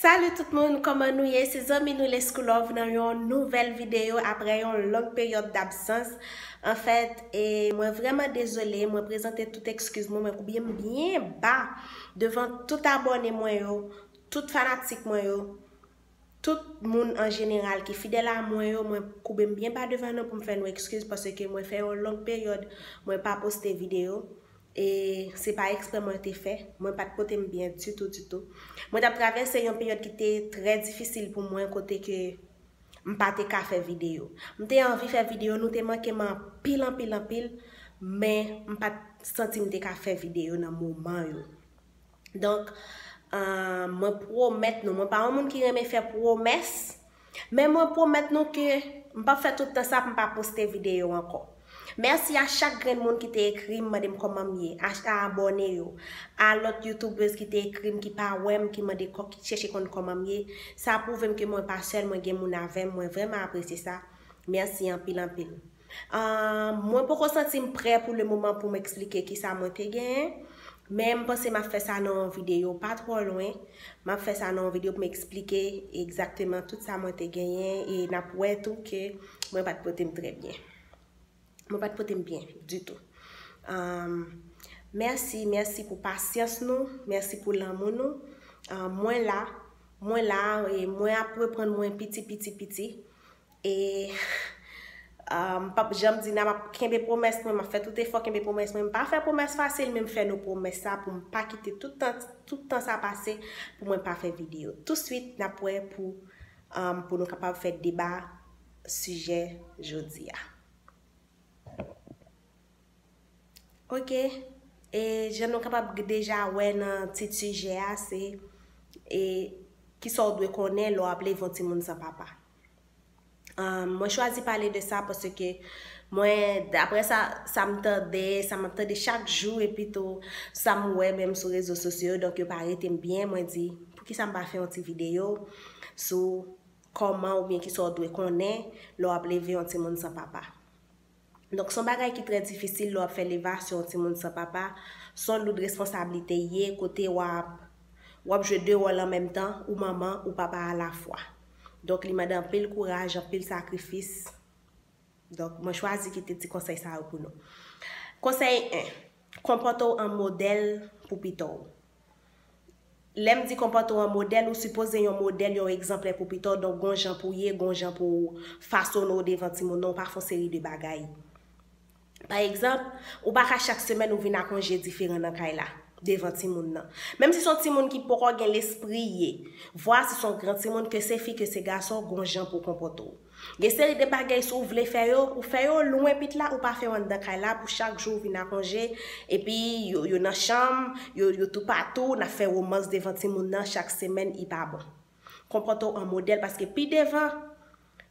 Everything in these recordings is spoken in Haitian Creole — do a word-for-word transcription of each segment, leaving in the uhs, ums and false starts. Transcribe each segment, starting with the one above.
Salut tout moun, kòman nou ye? Se zanmi nou Lescoulove nan yon nouvèl videyo apre yon long peryòd dabsans. Anfèt, e, mwen vrèman dezole, mwen prezante tout ekskiz mwen, mwen koube m byen ba devan tout abòne mwen yo, tout fanatik mwen yo, tout moun an jeneral ki fidèl a mwen yo, mwen koube m byen ba devan nou pou m fè nou ekskiz paske mwen fè yon long peryòd mwen pa poste videyo. E se pa eksprè mwen te fè, mwen pa t pote m byen ditou, ditou. Mwen t ap travèse yon peryòd ki te trè difisil pou mwen, kote ke m pa te ka fè videyo. M te anvi fè videyo, nou te manke m anpil, anpil, anpil, men m pa t santi m te ka fè videyo nan moman yo. Donk, ah, mwen pwomèt nou, mwen pa yon moun ki renmen fè pwomès, men mwen pwomèt nou ke m p ap fè tout tan sa pou m pa poste videyo ankò. Mèsi a chak grenn moun ki te ekri m, mande m kòman m ye, a, a abòne yo, a lòt youtubers ki te ekri m, ki pa wè m, ki mande kò, ki chèche konn kòman m ye. Sa pwouve m ke mwen pa sèl, mwen gen moun avè m, mwen vrèman apresye sa. Mèsi anpil, anpil. Ah, mwen poko santi m prè pou le moman pou m eksplike kisa mwen te genyen, men m panse m ap fè sa nan yon videyo pa twò lwen. M ap fè sa nan yon videyo pou m eksplike egzakteman tout sa mwen te genyen, e n ap wè tou ke mwen pa t pote m trè byen. Mwen pa t pote m byen ditou. Ahn, mèsi, mèsi pou pasyans nou, mèsi pou lanmou nou. Ahn, mwen la, mwen la, e mwen ap reprann mwen piti, piti, piti. E, ah, m p ap janm di n a m ap kenbe pwomès mwen, m ap fè tout efò kenbe pwomès mwen. M pa fè pwomès fasil, men m fè nou pwomès sa pou m pa kite tout tan, tout tan sa pase pou mwen pa fè videyo. Touswit, n ap wè pou, ahn, pou nou kapab fè deba sijè jodi a. Ok, e jan nou kapab deja wè nan tit sijè a, se, e, kisa w dwe konnen lè w ap leve yon timoun san papa. Ahn, mwen chwazi pale de sa paske mwen, daprè sa, sa m tande, sa m ap tande chak jou, epi tou sa m wè menm sou rezo sosyo yo, donk yo pa rete m byen, mwen di, poukisa m pa fè yon ti videyo sou kòman oubyen kisa w dwe konnen lè w ap leve yon timoun san papa. Donk, se yon bagay ki trè difisil lè w ap fè levasyon yon timoun san papa. Se yon loud responsablite l ye, kote w ap, w ap jwe de wòl an menm tan, ou manman, ou papa alafwa. Donk, li mande anpil kouraj, anpil sakrifis. Donk, mwen chwazi kite ti konsèy sa yo pou nou. Konsèy en, konpòte w an modèl pou pito w. Lè m di konpòte w an modèl, ou sipoze yon modèl, yon egzanplè pou pito w. Donk, gon jan pou w ye, gon jan pou w fasone w devan timoun nan, ou pa fè yon seri de bagay. Pa egzanp, ou pa ka chak semèn ou vin ak yon je diferan nan kay la, devan timoun nan. Menm si se yon timoun ki poko gen lespri ye, vwa si se yon gran timoun, ke se fi, ke se gason, gon jan pou w konpòte w. Gen seri de bagay si w vle fè yo, ou fè yo lwen pit la, ou pa fè yo anndan kay la pou chak jou w vin ak yon je, epi yo, yo nan chanm, yo, yo toupatou, n ap fè womans devan timoun nan chak semèn, li pa bon. Konpòte w an modèl, paske pi devan,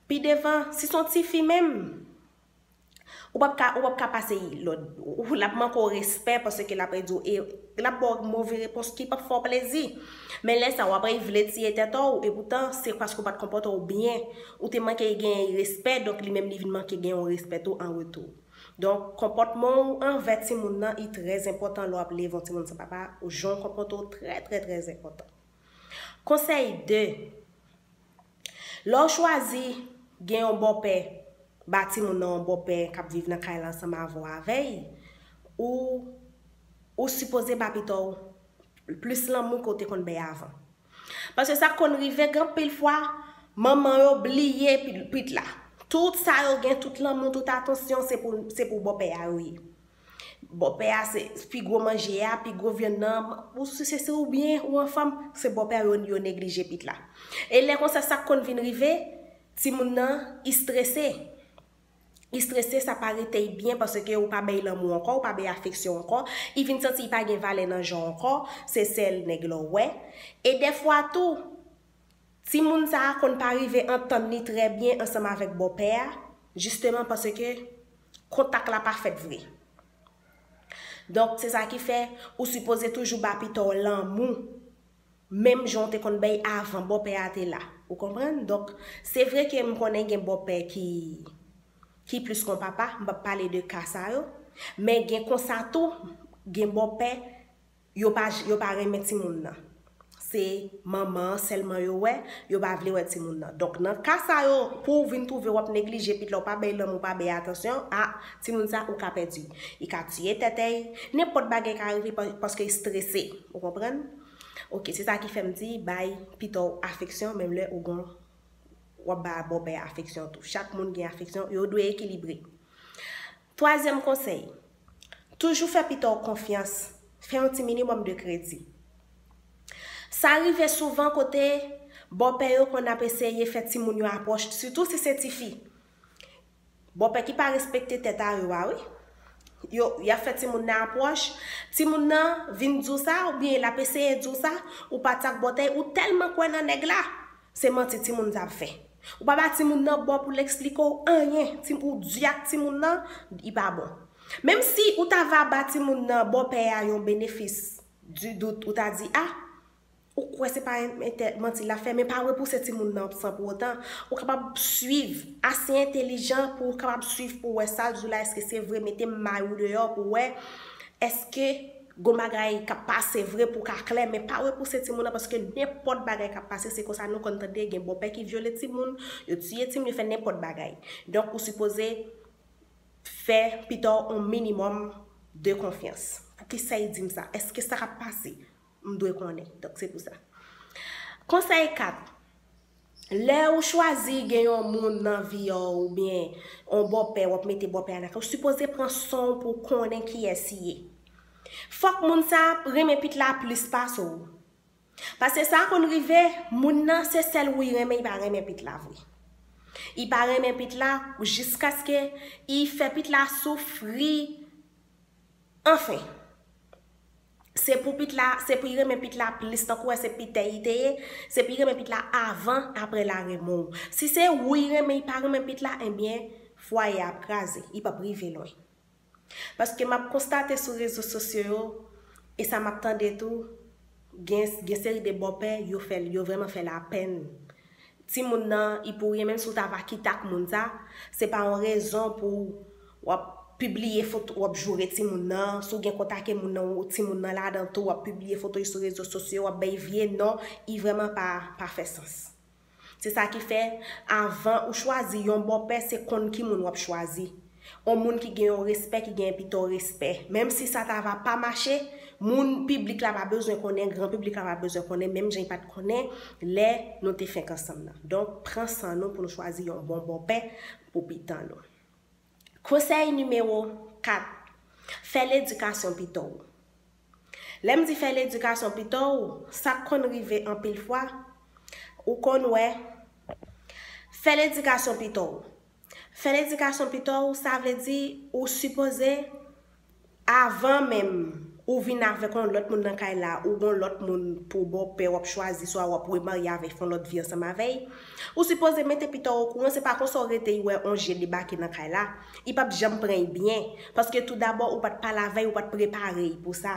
pi devan, si se yon tifi menm, ou p ap ka, ou p ap ka pase lòd, ou, l ap manke w respè, paske l ap di w, e, l ap ba w move repons ki p ap fè w plezi. Men lè sa, w ap vle tiye tèt ou, e poutan, se paske w pa t konpòte w byen. Ou te manke gen respè, donk li menm li vin manke gen yon respè tou an retou. Donk, konpòtman w anvè timoun nan, li trè enpòtan lè w ap leve yon timoun san papa, ou jan w konpòte w trè, trè, trè enpòtan. Konsèy de, lè w chwazi gen yon bòpè, ba timoun nan yon bòpè k ap viv nan kay la ansanm avè w avè l, ou, ou sipoze ba pito w plis lanmou ke w te konn bay avan. Paske sa konn rive gen anpil fwa, manman yo bliye pi-, pit la. Tout sa yo gen, tout lanmou, tout atansyon, se pou, se pou bòpè a yo ye. Bòpè a se pi gwo manje a, pi gwo vyann nan, ou si se, se oubyen ou an fanm, se bòpè a yo, yo neglije pit la. E lè konsa, sa k konn vin rive, timoun nan, li strese. Li strese, sa pa rete l byen paske ou pa bay lanmou ankò, ou pa bay afeksyon ankò. Li vin santi li pa gen valè nan je w ankò, se sèl nèg la w wè. E dèfwa tou, timoun sa a konn pa rive antann li trè byen ansanm avèk bòpè a, jisteman paske kontak la pa fèt vre. Donk, se sa ki fè ou sipoze toujou ba pito w lanmou, menm jan w te konn bay avan bòpè a te la. Ou konprann? Donk, se vre ke m konnen gen bòpè ki, ki plis kon papa, m p ap pale de ka sa yo, men gen konsa tou, gen bòpè, yo pa, yo pa renmen timoun nan. se manman an sèlman yo wè, yo pa vle wè timoun nan. Donk, nan ka sa yo, pou w vin twouve w ap neglije pitit la, w pa bay lanmou, w pa bay atansyon, a, timoun sa, ou ka pèdi. Li ka tiye tètèy, nenpòt bagay ka rive pa- paske li strese. Ou konprann? Ok, se sa ki fè m di, bay pitit ou afeksyon, menm lè ou gon, w ap ba bòpè afeksyon tou. Chak moun gen afeksyon, yo dwe ekilibre. Twazyèm konsèy, toujou fè pitit ou konfyans, fè yon ti minimòm de kredi. Sa rive souvan kote bòpè yo konn ap eseye fè timoun yo apwòch, sitou si se tifi. Bòpè ki pa respekte tèt a yo a, wi. Yo, y ap fè timoun nan apwòch, timoun nan vin di w sa, oubyen l ap eseye di w sa, ou pati ak bòtèy, ou tèlman kwè nan nèg la, se manti timoun sa ap fè. Ou pa ba timoun nan bò pou l eksplike w anyen, ti- ou di ak timoun nan, li pa bon. Menm si ou ta va ba timoun nan bòpè a yon benefis di dout, ou ta di, a, ou kwè se pa entè- manti l ap fè, men pa repouse timoun nan san pou otan. Ou kapab swiv, ase entelijan pou ou kapab swiv pou wè sa l di w la, èske se vre, mete may ou deyò pou wè, èske gon bagay k ap pase vre pou w ka klè, men pa repouse timoun nan, paske nenpòt bagay k ap pase, se konsa nou konn tande, gen bòpè ki vyole timoun, yo tiye timoun, yo fè nenpòt bagay. Donk, ou sipoze fè pitit ou yon minimòm de konfyans. Poukisa l di m sa? Èske sa k ap pase? M dwe konnen. Donk, se pou sa. Konsèy kat. Lè ou chwazi gen yon moun nan vi w oubyen yon bòpè, w ap mete bòpè a nan kay, ou sipoze pran san w pou w konnen kiyès li ye. Fòk moun sa a renmen pitit la plis pase w. Paske sa konn rive, moun nan se sèl ou li renmen, li pa renmen pitit la vre. Li pa renmen pitit la jiskaske li fè pitit la soufri. Anfen, se pou pitit la, se pou li renmen pitit la plis, tankou wè se pitèy li te ye, se pou li renmen pitit la avan, apre l a renmen w. Si se ou li renmen, li pa renmen pitit la, ebyen, fwaye a ap kraze, li p ap rive lwen. Paske m ap konstate sou rezo sosyo yo, e sa m ap tande tou, gen, gen seri de bòpè, yo fè, yo vrèman fè lapèn. Timoun nan, li pou riyen, menm si w ta va kite ak moun sa, se pa yon rezon pou w ap pibliye foto, w ap joure timoun nan, si w gen kontak e moun nan, ou timoun nan ladan tou, w ap pibliye foto l sou rezo sosyo, w ap bay vye non, li vrèman pa, pa fè sans. Se sa ki fè, avan ou chwazi yon bòpè, se konn ki moun w ap chwazi. Yon moun ki gen yon respè, ki gen pitit ou respè. Menm si sa ta va pa mache, moun piblik la pa bezwen konnen, gran piblik la pa bezwen konnen, menm jan li pa t konnen lè nou te fenk ansanm nan. Donk, pran san nou pou nou chwazi yon bon bòpè pou pitit nou. Konsèy nimewo kat, fè ledikasyon pitit ou. Lè m di fè ledikasyon pitit ou, sa k konn rive anpil fwa, ou konn wè, fè ledikasyon pitit ou. Fè ledikasyon pitit ou, sa vle di ou sipoze, avan menm ou vin avèk yon lòt moun nan kay la, ou gon lòt moun pou bòpè w ap chwazi, swa w ap remarye avè l, fè yon lòt vi ansanm avè l, ou sipoze mete pitit ou okouran, se pa konsa w rete, li wè yon je debake nan kay la, li p ap janm pran l byen, paske tou dabò ou pa t pale avè l, ou pa t prepare l pou sa.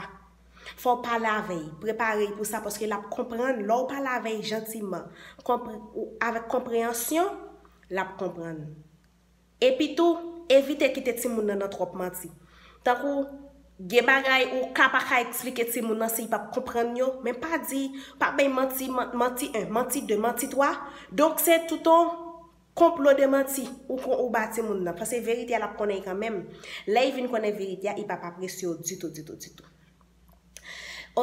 Fò w pale avè l, prepare l pou sa, paske l ap konprann, lè w pale avè l jantiman, konpre- ou- avèk konpreyansyon, l ap konprann. Epi tou, evite kite timoun nan nan twòp manti. Tankou, gen bagay ou ka pa ka eksplike timoun nan si l p ap konprann yo, men pa di, pa bay manti, man- manti en, manti de, manti twa. Donk, se tout yon konplo de manti ou, kon- ou ba timoun nan. Paske verite a, l ap konnen l kanmenm. Lè l vin konnen verite a, li p ap apresye w ditou, ditou, ditou.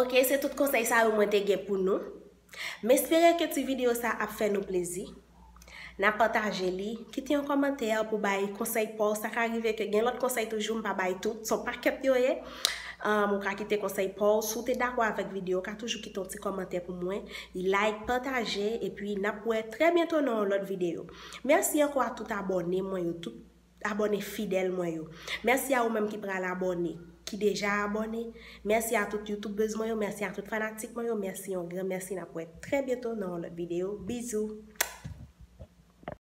Ok, se tout konsèy sa yo mwen te gen pou nou. M espere ke ti videyo sa ap fè nou plezi. N a pataje li, kite yon kòmantè pou bay konsèy pa w. Sa ka rive ke gen lòt konsèy toujou m pa bay tout, se yon pakèt yo ye. Um, ou ka kite konsèy pa w. Si w te dakò avèk videyo, ou ka toujou kite yon ti kòmantè pou mwen. Like, pataje, epi n ap wè trè byento nan yon lòt videyo. Mèsi ankò a tout abòne mwen yo, tout abòne fidèl mwen yo. Mèsi a ou menm ki pral abòne, ki deja abòne. Mèsi a tout youtubers mwen yo, mèsi a tout fanatik mwen yo, mèsi, yon gran mèsi, n ap wè trè byento nan yon lòt videyo. Bizou.